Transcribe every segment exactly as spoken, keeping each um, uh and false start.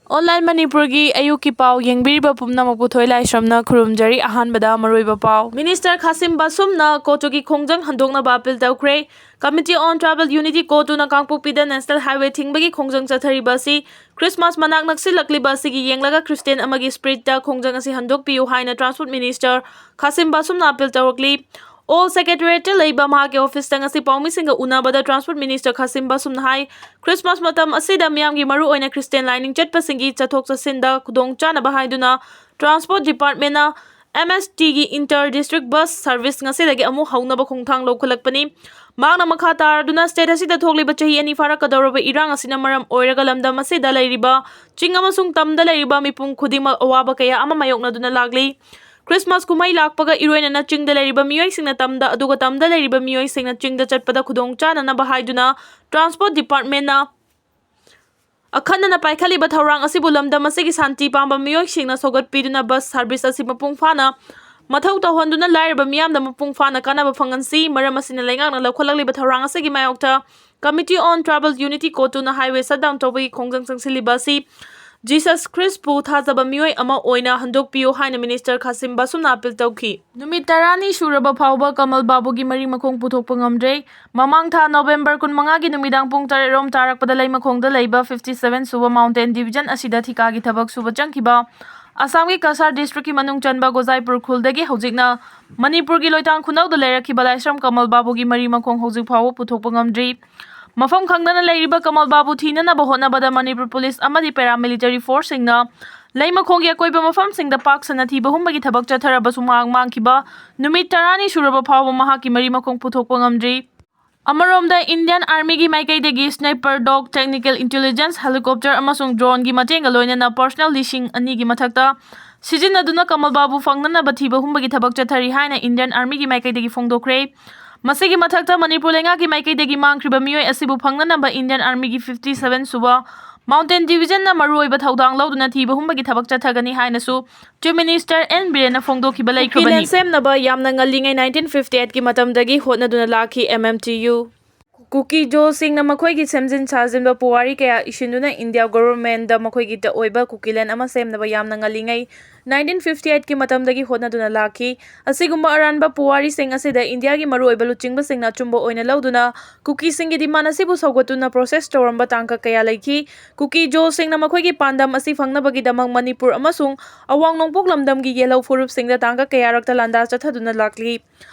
Online ꯃꯅꯤꯄꯨꯔꯒꯤ ꯑꯌꯨꯛꯀꯤ ꯄꯥꯎ ꯌꯦꯡꯕꯤꯔꯤꯕ ꯄꯨꯝꯅꯃꯛꯄꯨ ꯊꯣꯏ ꯂꯥꯏꯁ꯭ꯔꯝꯅ ꯈꯨꯔꯨꯝꯖꯔꯤ꯫ ꯑꯍꯥꯟꯕꯗ ꯃꯔꯨꯑꯣꯏꯕ ꯄꯥꯎ꯫ ꯃꯤꯅꯤꯁꯇꯔ ꯈꯥꯁꯤꯝ ꯕꯥꯁꯨꯝꯅ ꯀꯣꯆꯨꯒꯤ ꯈꯣꯡꯖꯪ ꯍꯟꯗꯣꯛꯅꯕ ꯑꯄꯤꯜ ꯇꯧꯈ꯭ꯔꯦ꯫ Committee on Tribal Unity ꯀꯣꯆꯨꯅ ꯀꯥꯡꯄꯣꯛꯄꯤꯗ National Highway ꯊꯤꯡꯕꯒꯤ ꯈꯣꯡꯖꯪ ꯆꯠꯊꯔꯤꯕ ꯑꯁꯤ ꯈ꯭ꯔꯤꯁꯃꯥꯁ ꯃꯅꯥꯛ ꯅꯛꯁꯤꯜꯂꯛꯂꯤꯕ ꯑꯁꯤꯒꯤ ꯌꯦꯡꯂꯒ Christian ꯑꯃꯒꯤ spiritꯇ ꯈꯣꯡꯖꯪ ꯑꯁꯤ ꯍꯟꯗꯣꯛꯄꯤꯌꯨ ꯍꯥꯏꯅ Transport Minister ꯈꯥꯁꯤꯝ ꯕꯥꯁꯨꯝꯅ ꯑꯄꯤꯜ ꯇꯧꯔꯛꯂꯤ꯫ Old Secretariatꯇ ꯂꯩꯕ ꯃꯍꯥꯛꯀꯤ officeꯇ ꯉꯁꯤ ꯄꯥꯎꯃꯤꯁꯤꯡꯒ ꯎꯅꯕꯗ Transport Minister ꯈꯥꯁꯤꯝ ꯕꯥꯁꯨꯝꯅ ꯍꯥꯏ, ꯈ꯭ꯔꯤꯁꯃꯥꯁ ꯃꯇꯝ ꯑꯁꯤꯗ ꯃꯤꯌꯥꯝꯒꯤ ꯃꯔꯨꯑꯣꯏꯅ Christian ꯂꯥꯏꯅꯤꯡ ꯆꯠꯄꯁꯤꯡꯒꯤ ꯆꯠꯊꯣꯛ ꯆꯠꯁꯤꯟꯗ ꯈꯨꯗꯣꯡ ꯆꯥꯅꯕ ꯍꯥꯏꯗꯨꯅ Transport Departmentꯅ MSTꯒꯤ inter district bus service ꯉꯁꯤꯗꯒꯤ ꯑꯃꯨꯛ ꯍꯧꯅꯕ ꯈꯣꯡꯊꯥꯡ ꯂꯧꯈꯠꯂꯛꯄꯅꯤ꯫ ꯃꯍꯥꯛꯅ ꯃꯈꯥ ꯇꯥꯔꯗꯨꯅ, state ꯑꯁꯤꯗ ꯊꯣꯛꯂꯤꯕ ꯆꯍꯤ ꯑꯅꯤ ꯐꯥꯔꯛꯀꯗꯧꯔꯕ ꯏꯔꯥꯡ ꯑꯁꯤꯅ ꯃꯔꯝ ꯑꯣꯏꯔꯒ ꯂꯝꯗꯝ ꯑꯁꯤꯗ ꯂꯩꯔꯤꯕ ꯆꯤꯡ ꯑꯃꯁꯨꯡ ꯇꯝꯗ ꯂꯩꯔꯤꯕ ꯃꯤꯄꯨꯝ ꯈꯨꯗꯤꯡꯃꯛ ꯑꯋꯥꯕ ꯀꯌꯥ ꯑꯃ ꯃꯥꯌꯣꯛꯅꯗꯨꯅ ꯂꯥꯛꯂꯤ꯫ ꯈ꯭ꯔꯤꯁꯃꯥꯁ ꯀꯨꯝꯍꯩ ꯂꯥꯛꯄꯒ ꯏꯔꯣꯏꯅꯅ ꯆꯤꯡꯗ ꯂꯩꯔꯤꯕ ꯃꯤꯑꯣꯏꯁꯤꯡꯅ ꯇꯝꯗ, ꯑꯗꯨꯒ ꯇꯝꯗ ꯂꯩꯔꯤꯕ ꯃꯤꯑꯣꯏꯁꯤꯡꯅ ꯆꯤꯡꯗ ꯆꯠꯄꯗ ꯈꯨꯗꯣꯡ ꯆꯥꯅꯅꯕ ꯍꯥꯏꯗꯨꯅ Transport Departmentꯅ ꯑꯈꯟꯅꯅ ꯄꯥꯏꯈꯠꯂꯤꯕ ꯊꯧꯔꯥꯡ ꯑꯁꯤꯕꯨ ꯂꯝꯗꯝ ꯑꯁꯤꯒꯤ ꯁꯥꯟꯇꯤ ꯄꯥꯝꯕ ꯃꯤꯑꯣꯏꯁꯤꯡꯅ ꯁꯧꯒꯠꯄꯤꯗꯨꯅ bus service ꯑꯁꯤ ꯃꯄꯨꯡ ꯐꯥꯅ ꯃꯊꯧ ꯇꯧꯍꯟꯗꯨꯅ ꯂꯥꯏꯔꯕ ꯃꯤꯌꯥꯝꯗ ꯃꯄꯨꯡ ꯐꯥꯅ ꯀꯥꯟꯅꯕ ꯐꯪꯍꯟꯁꯤ꯫ ꯃꯔꯝ ꯑꯁꯤꯅ ꯂꯩꯉꯥꯛꯅ ꯂꯧꯈꯠꯂꯛꯂꯤꯕ ꯊꯧꯔꯥꯡ ꯑꯁꯤꯒꯤ ꯃꯥꯌꯣꯛꯇ Committee on Tribal Unity ꯀꯣꯆꯨꯅ highway shutdown ꯇꯧꯕꯒꯤ ꯈꯣꯡꯖꯪ ꯆꯪꯁꯤꯜꯂꯤꯕ ꯑꯁꯤ Jesus Christꯄꯨ ꯊꯥꯖꯕ ꯃꯤꯑꯣꯏ ꯑꯃ ꯑꯣꯏꯅ ꯍꯟꯗꯣꯛꯄꯤꯌꯨ ꯍꯥꯏꯅ Minister ꯈꯥꯁꯤꯝ ꯕꯥꯁꯨꯝꯅ ꯑꯄꯤꯜ ꯇꯧꯈꯤ꯫ ꯅꯨꯃꯤꯠ ꯇꯔꯥꯅꯤ ꯁꯨꯔꯕ ꯐꯥꯎꯕ ꯀꯃꯜ ꯕꯥꯕꯨꯒꯤ ꯃꯔꯤ ꯃꯈꯣꯡ ꯄꯨꯊꯣꯛꯄ ꯉꯝꯗ꯭ꯔꯦ꯫ ꯃꯃꯥꯡ ꯊꯥ November ꯀꯨꯟꯃꯉꯥꯒꯤ ꯅꯨꯃꯤꯗꯥꯡ ꯄꯨꯡ ꯇꯔꯦꯠ ꯔꯣꯝ ꯇꯥꯔꯛꯄꯗ ꯂꯩꯃꯈꯣꯡꯗ ꯂꯩꯕ fifty seven ꯁꯨꯕ Mountain Division ꯑꯁꯤꯗ ꯊꯤꯀꯥꯒꯤ ꯊꯕꯛ ꯁꯨꯕ ꯆꯪꯈꯤꯕ ꯑꯁꯥꯝꯒꯤ ꯀꯁꯥꯔ districtꯀꯤ ꯃꯅꯨꯡ ꯆꯟꯕ ꯒꯣꯖꯥꯏꯄꯨꯔ ꯈꯨꯜꯗꯒꯤ ꯍꯧꯖꯤꯛꯅ ꯃꯅꯤꯄꯨꯔꯒꯤ ꯂꯣꯏꯇꯥꯡ ꯈꯨꯅꯧꯗ ꯂꯩꯔꯛꯈꯤꯕ ꯂꯥꯏꯁ꯭ꯔꯝ ꯀꯃꯜ ꯕꯥꯕꯨꯒꯤ ꯃꯔꯤ ꯃꯈꯣꯡ ꯍꯧꯖꯤꯛ ꯐꯥꯎꯕ ꯄꯨꯊꯣꯛꯄ ꯉꯝꯗ꯭ꯔꯤ꯫ ꯃꯐꯝ ꯈꯪꯗꯅ ꯂꯩꯔꯤꯕ ꯀꯃꯜ ꯕꯥꯕꯨ ꯊꯤꯅꯅꯕ ꯍꯣꯠꯅꯕꯗ ꯃꯅꯤꯄꯨꯔ police ꯑꯃꯗꯤ paramilitary forceꯁꯤꯡꯅ ꯂꯩꯃꯈꯣꯡꯒꯤ ꯑꯀꯣꯏꯕ ꯃꯐꯝꯁꯤꯡꯗ ꯄꯥꯛ ꯁꯟꯅ ꯊꯤꯕ ꯍꯨꯝꯕꯒꯤ ꯊꯕꯛ ꯆꯠꯊꯔꯕꯁꯨ ꯃꯍꯥꯛ ꯃꯥꯡꯈꯤꯕ ꯅꯨꯃꯤꯠ ꯇꯔꯥꯅꯤ ꯁꯨꯔꯕ ꯐꯥꯎꯕ ꯃꯍꯥꯛꯀꯤ ꯃꯔꯤ ꯃꯈꯣꯡ ꯄꯨꯊꯣꯛꯄ ꯉꯝꯗ꯭ꯔꯤ꯫ ꯑꯃꯔꯣꯝꯗ Indian Armyꯒꯤ ꯃꯥꯏꯀꯩꯗꯒꯤ sniper dog, technical intelligence, helicopter ꯑꯃꯁꯨꯡ droneꯒꯤ ꯃꯇꯦꯡꯒ ꯂꯣꯏꯅꯅ personnel ꯂꯤꯁꯤꯡ ꯑꯅꯤꯒꯤ ꯃꯊꯛꯇ ꯁꯤꯖꯤꯟꯅꯗꯨꯅ ꯀꯃꯜ ꯕꯥꯕꯨ ꯐꯪꯅꯅꯕ ꯊꯤꯕ ꯍꯨꯝꯕꯒꯤ ꯊꯕꯛ ꯆꯠꯊꯔꯤ ꯍꯥꯏꯅ Indian Armyꯒꯤ ꯃꯥꯏꯀꯩꯗꯒꯤ ꯐꯣꯡꯗꯣꯛꯈ꯭ꯔꯦ꯫ ꯃꯁꯤꯒꯤ ꯃꯊꯛꯇ ꯃꯅꯤꯄꯨꯔ ꯂꯩꯉꯥꯛꯀꯤ ꯃꯥꯏꯀꯩꯗꯒꯤ ꯃꯥꯡꯈ꯭ꯔꯤꯕ ꯃꯤꯑꯣꯏ ꯑꯁꯤꯕꯨ ꯐꯪꯅꯅꯕ Indian Armyꯒꯤ fifty seven ꯁꯨꯕ Mountain Divisionꯅ ꯃꯔꯨꯑꯣꯏꯕ ꯊꯧꯗꯥꯡ ꯂꯧꯗꯨꯅ ꯊꯤꯕ ꯍꯨꯝꯕꯒꯤ ꯊꯕꯛ ꯆꯠꯊꯒꯅꯤ ꯍꯥꯏꯅꯁꯨ Chief Minister ꯑꯦꯟ ꯕꯤꯔꯦꯟꯅ ꯐꯣꯡꯗꯣꯛꯈꯤꯕ ꯀꯨꯀꯤ ꯂꯩꯈ꯭ꯔꯕꯅꯤ꯫ Land ꯁꯦꯝꯅꯕ ꯌꯥꯝꯅ ꯉꯜꯂꯤꯉꯩ nineteen fifty eightꯀꯤ ꯃꯇꯝꯗꯒꯤ ꯍꯣꯠꯅꯗꯨꯅ ꯂꯥꯛꯈꯤ MMTU꯫ ꯀꯨꯀꯤ ꯖꯣꯁꯤꯡꯅ ꯃꯈꯣꯏꯒꯤ ꯁꯦꯝꯖꯤꯟ ꯁꯥꯖꯤꯟꯕ ꯄꯨꯋꯥꯔꯤ ꯀꯌꯥ ꯏꯁꯤꯟꯗꯨꯅ ꯏꯟꯗꯤꯌꯥ ꯒꯣꯚꯔꯟꯃꯦꯟꯠꯗ ꯃꯈꯣꯏꯒꯤꯗ ꯑꯣꯏꯕ ꯀꯨꯀꯤꯂꯦꯟ ꯑꯃ ꯁꯦꯝꯅꯕ ꯌꯥꯝꯅ ꯉꯜꯂꯤꯉꯩ nineteen fifty eight ꯀꯤ ꯃꯇꯝꯗꯒꯤ ꯍꯣꯠꯅꯗꯨꯅ ꯂꯥꯛꯈꯤ꯫ ꯑꯁꯤꯒꯨꯝꯕ ꯑꯔꯥꯟꯕ ꯄꯨꯋꯥꯔꯤꯁꯤꯡ ꯑꯁꯤꯗ ꯏꯟꯗꯤꯌꯥꯒꯤ ꯃꯔꯨꯑꯣꯏꯕ ꯂꯨꯆꯤꯡꯕꯁꯤꯡꯅ ꯑꯆꯨꯝꯕ ꯑꯣꯏꯅ ꯂꯧꯗꯨꯅ ꯀꯨꯀꯤꯁꯤꯡꯒꯤ ꯗꯤꯃꯥꯟ ꯑꯁꯤꯕꯨ ꯁꯧꯒꯠꯇꯨꯅ ꯄ꯭ꯔꯣꯁꯦꯁ ꯇꯧꯔꯝꯕ ꯇꯥꯡꯀꯛ ꯀꯌꯥ ꯂꯩꯈꯤ꯫ ꯀꯨꯀꯤ ꯖꯣꯁꯤꯡꯅ ꯃꯈꯣꯏꯒꯤ ꯄꯥꯟꯗꯝ ꯑꯁꯤ ꯐꯪꯅꯕꯒꯤꯗꯃꯛ ꯃꯅꯤꯄꯨꯔ ꯑꯃꯁꯨꯡ ꯑꯋꯥꯡ ꯅꯣꯡꯄꯣꯛ ꯂꯝꯗꯝꯒꯤ ꯌꯦꯜꯍꯧ ꯐꯨꯔꯨꯞꯁꯤꯡꯗ ꯇꯥꯡꯀꯛ ꯀꯌꯥꯔꯛꯇ ꯂꯥꯟꯗꯥ ꯆꯠꯊꯗꯨꯅ ꯂꯥꯛꯂꯤ꯫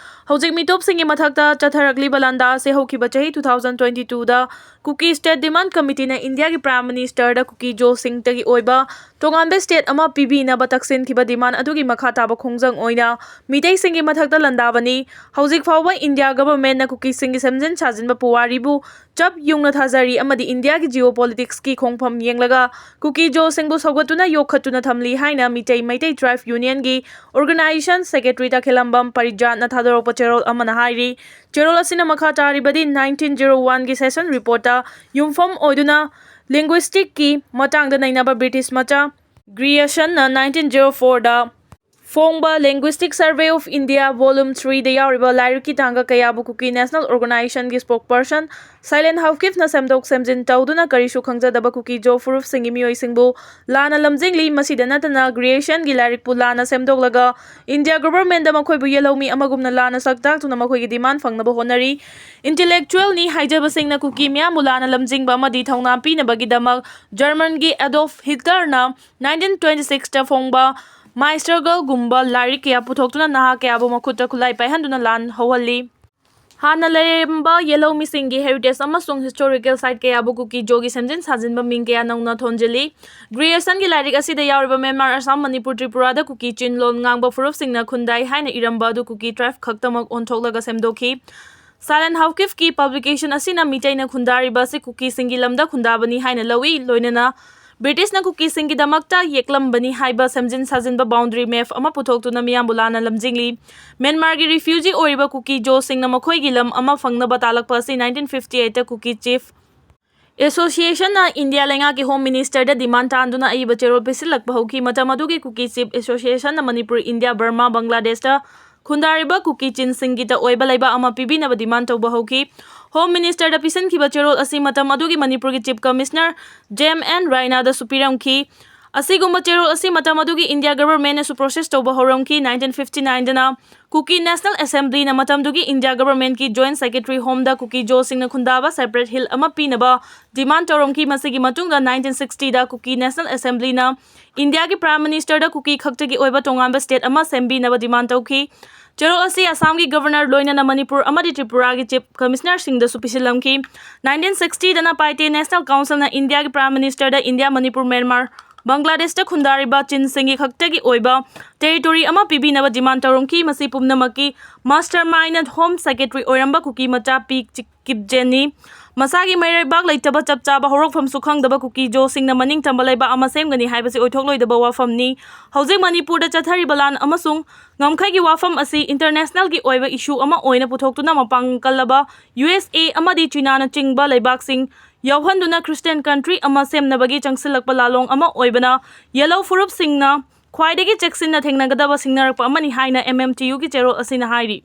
ꯍꯧꯖꯤꯛ ꯃꯤꯇꯣꯞꯁꯤꯡꯒꯤ ꯃꯊꯛꯇ ꯆꯠꯊꯔꯛꯂꯤꯕ ꯂꯥꯟꯗꯥ ꯑꯁꯤ ꯍꯧꯈꯤꯕ ꯆꯍꯤ two thousand twenty twoꯗ ꯀꯨꯀꯤ ꯁ꯭ꯇꯦꯠ ꯗꯤꯃꯥꯟ ꯀꯃꯤꯇꯤꯅ ꯏꯟꯗꯤꯌꯥꯒꯤ ꯄ꯭ꯔꯥꯏꯝ ꯃꯤꯅꯤꯁꯇꯔꯗ ꯀꯨꯀꯤ ꯖꯣꯁꯤꯡꯇꯒꯤ ꯑꯣꯏꯕ ꯇꯣꯉꯥꯟꯕ ꯁ꯭ꯇꯦꯠ ꯑꯃ ꯄꯤꯕꯤꯅꯕ ꯇꯛꯁꯤꯟꯈꯤꯕ ꯗꯤꯃꯥꯟ ꯑꯗꯨꯒꯤ ꯃꯈꯥ ꯇꯥꯕ ꯈꯣꯡꯖꯪ ꯑꯣꯏꯅ ꯃꯤꯇꯩꯁꯤꯡꯒꯤ ꯃꯊꯛꯇ ꯂꯥꯟꯗꯥꯕꯅꯤ꯫ ꯍꯧꯖꯤꯛ ꯐꯥꯎꯕ ꯏꯟꯗꯤꯌꯥ ꯒꯚꯔꯟꯃꯦꯟꯠꯅ ꯀꯨꯀꯤꯁꯤꯡꯒꯤ ꯁꯦꯝꯖꯤꯟ ꯁꯥꯖꯤꯟꯕ ꯄꯨꯋꯥꯔꯤꯕꯨ ꯆꯞ ꯌꯨꯡꯅ ꯊꯥꯖꯔꯤ ꯑꯃꯗꯤ ꯏꯟꯗꯤꯌꯥꯒꯤ ꯖꯤꯑꯣ ꯄꯣꯂꯤꯇꯤꯛꯁꯀꯤ ꯈꯣꯡꯐꯝ ꯌꯦꯡꯂꯒ ꯀꯨꯀꯤ ꯖꯣꯁꯤꯡꯕꯨ ꯁꯧꯒꯠꯇꯨꯅ ꯌꯣꯛꯈꯠꯇꯨꯅ ꯊꯝꯂꯤ ꯍꯥꯏꯅ ꯃꯤꯇꯩ ꯃꯩꯇꯩ ꯇ꯭ꯔꯥꯏꯕ ꯌꯨꯅꯤꯌꯟꯒꯤ ꯑꯣꯔꯒꯅꯥꯏꯖꯦꯁꯟ ꯁꯦꯀ꯭ꯔꯦꯇꯔꯤ ꯇꯈꯦꯂꯝꯕꯝ ꯄꯔꯤꯖꯥꯠꯅ ꯊꯥꯗꯣꯔꯛꯄ ꯆꯦꯔꯣꯜ ꯑꯃꯅ ꯍꯥꯏꯔꯤ꯫ ꯆꯦꯔꯣꯜ ꯑꯁꯤꯅ ꯃꯈꯥ ꯇꯥꯔꯤꯕꯗꯤ nineteen zero oneꯒꯤ ꯁꯦꯁꯟ ꯔꯤꯄꯣꯔꯠꯇ ꯌꯨꯝꯐꯝ ꯑꯣꯏꯗꯨꯅ ꯂꯤꯡꯒ꯭ꯋꯤꯁꯇꯤꯛꯀꯤ ꯃꯇꯥꯡꯗ ꯅꯩꯅꯕ ꯕ꯭ꯔꯤꯇꯤꯁ ꯃꯆꯥ ꯒ꯭ꯔꯤꯌꯔꯁꯟꯅ nineteen zero fourꯗ ꯐꯣꯡꯕ Linguistic Survey of India Volume threeꯗ ꯌꯥꯎꯔꯤꯕ ꯂꯥꯏꯔꯤꯛꯀꯤ ꯇꯥꯡꯀꯛ ꯀꯌꯥꯕꯨ ꯀꯨꯀꯤ ꯅꯦꯁꯅꯦꯜ ꯑꯣꯔꯒꯅꯥꯏꯖꯦꯁꯟꯒꯤ ꯁ꯭ꯄꯣꯛꯄꯔꯁꯟ ꯁꯥꯏꯂꯦꯟ ꯍꯥꯎꯀꯤꯞꯅ ꯁꯦꯝꯗꯣꯛ ꯁꯦꯝꯖꯤꯟ ꯇꯧꯗꯨꯅ ꯀꯔꯤꯁꯨ ꯈꯪꯖꯗꯕ ꯀꯨꯀꯤ ꯖꯣ ꯐꯨꯔꯨꯞꯁꯤꯡꯒꯤ ꯃꯤꯑꯣꯏꯁꯤꯡꯕꯨ ꯂꯥꯟꯅ ꯂꯝꯖꯤꯡꯂꯤ꯫ ꯃꯁꯤꯗ ꯅꯠꯇꯅ ꯒ꯭ꯔꯤꯌꯔꯁꯟꯒꯤ ꯂꯥꯏꯔꯤꯛꯄꯨ ꯂꯥꯟꯅ ꯁꯦꯝꯗꯣꯛꯂꯒ ꯏꯟꯗꯤꯌꯥ ꯒꯣꯚꯔꯟꯃꯦꯟꯠꯗ ꯃꯈꯣꯏꯕꯨ ꯌꯦꯜꯍꯧꯃꯤ ꯑꯃꯒꯨꯝꯅ ꯂꯥꯟꯅ ꯁꯛ ꯇꯥꯛꯇꯨꯅ ꯃꯈꯣꯏꯒꯤ ꯗꯤꯃꯥꯟ ꯐꯪꯅꯕ ꯍꯣꯠꯅꯔꯤ꯫ ꯏꯟꯇꯦꯂꯦꯛꯆꯨꯋꯦꯜꯅꯤ ꯍꯥꯏꯖꯕꯁꯤꯡꯅ ꯀꯨꯀꯤ ꯃꯤꯌꯥꯝꯕꯨ ꯂꯥꯟꯅ ꯂꯝꯖꯤꯡꯕ ꯑꯃꯗꯤ ꯊꯧꯅꯥ ꯄꯤꯅꯕꯒꯤꯗꯃꯛ ꯖꯔꯃꯟꯒꯤ ꯑꯦꯗꯣꯜꯐ ꯍꯤꯠꯂꯔꯅ nineteen twenty sixꯇ ꯐꯣꯡꯕ My Struggle ꯒꯨꯝꯕ ꯂꯥꯏꯔꯤꯛ ꯀꯌꯥ ꯄꯨꯊꯣꯛꯇꯨꯅ ꯅꯍꯥ ꯀꯌꯥꯕꯨ ꯃꯈꯨꯠꯇ ꯈꯨꯠꯂꯥꯏ ꯄꯥꯏꯍꯟꯗꯨꯅ ꯂꯥꯟ ꯍꯧꯍꯜꯂꯤ꯫ ꯍꯥꯟꯅ ꯂꯩꯔꯝꯕ ꯌꯦꯜꯍꯧꯃꯤꯁꯤꯡꯒꯤ ꯍꯦꯔꯤꯇꯦꯖ ꯑꯃꯁꯨꯡ ꯍꯤꯁꯇꯣꯔꯤꯀꯦꯜ ꯁꯥꯏꯠ ꯀꯌꯥꯕꯨ ꯀꯨꯀꯤ ꯖꯣꯒꯤ ꯁꯦꯝꯖꯤꯟ ꯁꯥꯖꯤꯟꯕ ꯃꯤꯡ ꯀꯌꯥ ꯅꯧꯅ ꯊꯣꯟꯖꯤꯜꯂꯤ꯫ ꯒ꯭ꯔꯤꯌꯔꯁꯟꯒꯤ ꯂꯥꯏꯔꯤꯛ ꯑꯁꯤꯗ ꯌꯥꯎꯔꯤꯕ ꯃ꯭ꯌꯥꯟꯃꯥꯔ, ꯑꯁꯥꯝ, ꯃꯅꯤꯄꯨꯔ, ꯇ꯭ꯔꯤꯄꯨꯔꯥꯗ ꯀꯨꯀꯤ ꯆꯤꯟ ꯂꯣꯟ ꯉꯥꯡꯕ ꯐꯨꯔꯨꯞꯁꯤꯡꯅ ꯈꯨꯟꯗꯥꯏ ꯍꯥꯏꯅ ꯏꯔꯝꯕ ꯑꯗꯨ ꯀꯨꯀꯤ ꯇ꯭ꯔꯥꯏꯕ ꯈꯛꯇꯃꯛ ꯑꯣꯟꯊꯣꯛꯂꯒ ꯁꯦꯝꯗꯣꯛꯈꯤ꯫ ꯁꯥꯏꯂꯦꯟ ꯍꯥꯎꯀꯤꯞꯀꯤ ꯄꯕ꯭ꯂꯤꯀꯦꯁꯟ ꯑꯁꯤꯅ ꯃꯤꯇꯩꯅ ꯈꯨꯟꯗꯥꯔꯤꯕ ꯑꯁꯤ ꯀꯨꯀꯤꯁꯤꯡꯒꯤ ꯂꯝꯗ ꯈꯨꯟꯗꯥꯕꯅꯤ ꯍꯥꯏꯅ ꯂꯧꯏ, ꯂꯣꯏꯅꯅ ꯕ꯭ꯔꯤꯇꯤꯁꯅ ꯀꯨꯀꯤꯁꯤꯡꯒꯤꯗꯃꯛꯇ ꯌꯦꯛꯂꯝꯕꯅꯤ ꯍꯥꯏꯕ ꯁꯦꯝꯖꯤꯟ ꯁꯥꯖꯤꯟꯕ ꯕꯥꯎꯟꯗꯔꯤ ꯃꯦꯞ ꯑꯃ ꯄꯨꯊꯣꯛꯇꯨꯅ ꯃꯤꯌꯥꯝꯕꯨ ꯂꯥꯟꯅ ꯂꯝꯖꯤꯡꯂꯤ꯫ ꯃ꯭ꯌꯥꯟꯃꯥꯔꯒꯤ ꯔꯤꯐ꯭ꯌꯨꯖꯤ ꯑꯣꯏꯔꯤꯕ ꯀꯨꯀꯤ ꯖꯣꯁꯤꯡꯅ ꯃꯈꯣꯏꯒꯤ ꯂꯝ ꯑꯃ ꯐꯪꯅꯕ ꯇꯥꯜꯂꯛꯄ ꯑꯁꯤ nineteen fifty eightꯇ ꯀꯨꯀꯤ ꯆꯤꯐ ꯑꯦꯁꯣꯁꯤꯌꯦꯁꯟꯅ ꯏꯟꯗꯤꯌꯥ ꯂꯩꯉꯥꯛꯀꯤ ꯍꯣꯝ ꯃꯤꯅꯤꯁꯇꯔꯗ ꯗꯤꯃꯥꯟ ꯇꯥꯟꯗꯨꯅ ꯑꯏꯕ ꯆꯦꯔꯣꯜ ꯄꯤꯁꯤꯜꯂꯛꯄ ꯍꯧꯈꯤ꯫ ꯃꯇꯝ ꯑꯗꯨꯒꯤ ꯀꯨꯀꯤ ꯆꯤꯐ ꯑꯦꯁꯣꯁꯤꯌꯦꯁꯟꯅ ꯃꯅꯤꯄꯨꯔ, ꯏꯟꯗꯤꯌꯥ, ꯕꯔꯃꯥ, ꯕꯪꯒ꯭ꯂꯥꯗꯦꯁꯇ ꯈꯨꯟꯗꯥꯔꯤꯕ ꯀꯨꯀꯤ ꯆꯤꯟꯁꯤꯡꯒꯤꯗ ꯑꯣꯏꯕ ꯂꯩꯕꯥꯛ ꯑꯃ ꯄꯤꯕꯤꯅꯕ ꯗꯤꯃꯥꯟ ꯇꯧꯕ ꯍꯧꯈꯤ꯫ Home Ministerꯗ ꯄꯤꯁꯤꯟꯈꯤꯕ ꯆꯦꯔꯣꯜ ꯑꯁꯤ ꯃꯇꯝ ꯑꯗꯨꯒꯤ ꯃꯅꯤꯄꯨꯔꯒꯤ Chief Commissioner J M N ꯔꯥꯏꯅꯥꯗꯁꯨ ꯄꯤꯔꯝꯈꯤ꯫ ꯑꯁꯤꯒꯨꯝꯕ ꯆꯦꯔꯣꯜ ꯑꯁꯤ ꯃꯇꯝ ꯑꯗꯨꯒꯤ India Governmentꯅꯁꯨ process ꯇꯧꯕ ꯍꯧꯔꯝꯈꯤ꯫ Nineteen fifty nineꯗꯅ Kuki National Assemblyꯅ ꯃꯇꯝꯗꯨꯒꯤ India Governmentꯀꯤ Joint Secretary Homeꯗ ꯀꯨꯀꯤ ꯖꯣꯁꯤꯡꯅ ꯈꯨꯟꯗꯥꯕ separate hill ꯑꯃ ꯄꯤꯅꯕ demand ꯇꯧꯔꯝꯈꯤ꯫ ꯃꯁꯤꯒꯤ ꯃꯇꯨꯡꯗ nineteen sixtyꯗ Kuki National Assemblyꯅ Indiaꯒꯤ Prime Ministerꯗ ꯀꯨꯀꯤ ꯈꯛꯇꯒꯤ ꯑꯣꯏꯕ ꯇꯣꯉꯥꯟꯕ state ꯑꯃ ꯁꯦꯝꯕꯤꯅꯕ demand ꯇꯧꯈꯤ꯫ ꯆꯦꯔꯣꯜ ꯑꯁꯤ ꯑꯁꯥꯝꯒꯤ Governor ꯂꯣꯏꯅꯅ ꯃꯅꯤꯄꯨꯔ ꯑꯃꯗꯤ ꯇ꯭ꯔꯤꯄꯨꯔꯥꯒꯤ Chief Commissionerꯁꯤꯡꯗꯁꯨ ꯄꯤꯁꯤꯜꯂꯝꯈꯤ꯫ Nineteen sixtyꯗꯅ Paite National Councilꯅ Indiaꯒꯤ Prime Ministerꯗ India, ꯃꯅꯤꯄꯨꯔ, ꯃ꯭ꯌꯥꯟꯃꯥꯔ, ꯕꯪꯒ꯭ꯂꯥꯗꯦꯁꯇ ꯈꯨꯟꯗꯥꯔꯤꯕ ꯆꯤꯟꯁꯤꯡꯒꯤ ꯈꯛꯇꯒꯤ ꯑꯣꯏꯕ territory ꯑꯃ ꯄꯤꯕꯤꯅꯕ demand ꯇꯧꯔꯝꯈꯤ꯫ ꯃꯁꯤ ꯄꯨꯝꯅꯃꯛꯀꯤ mastermind Home Secretary ꯑꯣꯏꯔꯝꯕ ꯀꯨꯀꯤ ꯃꯆꯥ ꯄꯤ ꯆꯤ-, ꯀꯤꯞꯖꯦꯟꯅꯤ꯫ ꯃꯁꯥꯒꯤ ꯃꯩꯔꯩꯕꯥꯛ ꯂꯩꯇꯕ, ꯆꯞ ꯆꯥꯕ ꯍꯧꯔꯛꯐꯝꯁꯨ ꯈꯪꯗꯕ ꯀꯨꯀꯤ ꯖꯣꯁꯤꯡꯅ ꯃꯅꯤꯡ ꯇꯝꯕ ꯂꯩꯕꯥꯛ ꯑꯃ ꯁꯦꯝꯒꯅꯤ ꯍꯥꯏꯕꯁꯤ ꯑꯣꯏꯊꯣꯛꯂꯣꯏꯗꯕ ꯋꯥꯐꯝꯅꯤ꯫ ꯍꯧꯖꯤꯛ ꯃꯅꯤꯄꯨꯔꯗ ꯆꯠꯊꯔꯤꯕ ꯂꯥꯟ ꯑꯃꯁꯨꯡ ꯉꯝꯈꯩꯒꯤ ꯋꯥꯐꯝ ꯑꯁꯤ internationalꯒꯤ ꯑꯣꯏꯕ issue ꯑꯃ ꯑꯣꯏꯅ ꯄꯨꯊꯣꯛꯇꯨꯅ ꯃꯄꯥꯡꯒꯜ ꯀꯜꯂꯕ U S A ꯑꯃꯗꯤ ꯆꯤꯅꯥꯅꯆꯤꯡꯕ ꯂꯩꯕꯥꯛꯁꯤꯡ ꯌꯥꯎꯍꯟꯗꯨꯅ Christian country ꯑꯃ ꯁꯦꯝꯅꯕꯒꯤ ꯆꯪꯁꯤꯜꯂꯛꯄ ꯂꯥꯂꯣꯡ ꯑꯃ ꯑꯣꯏꯕꯅ ꯌꯦꯜꯍꯧ ꯐꯨꯔꯨꯞꯁꯤꯡꯅ ꯈ꯭ꯋꯥꯏꯗꯒꯤ ꯆꯦꯛꯁꯤꯟꯅ ꯊꯦꯡꯅꯒꯗꯕ ꯁꯤꯡꯅꯔꯛꯄ ꯑꯃꯅꯤ ꯍꯥꯏꯅ M M T Uꯒꯤ ꯆꯦꯔꯣꯜ ꯑꯁꯤꯅ ꯍꯥꯏꯔꯤ꯫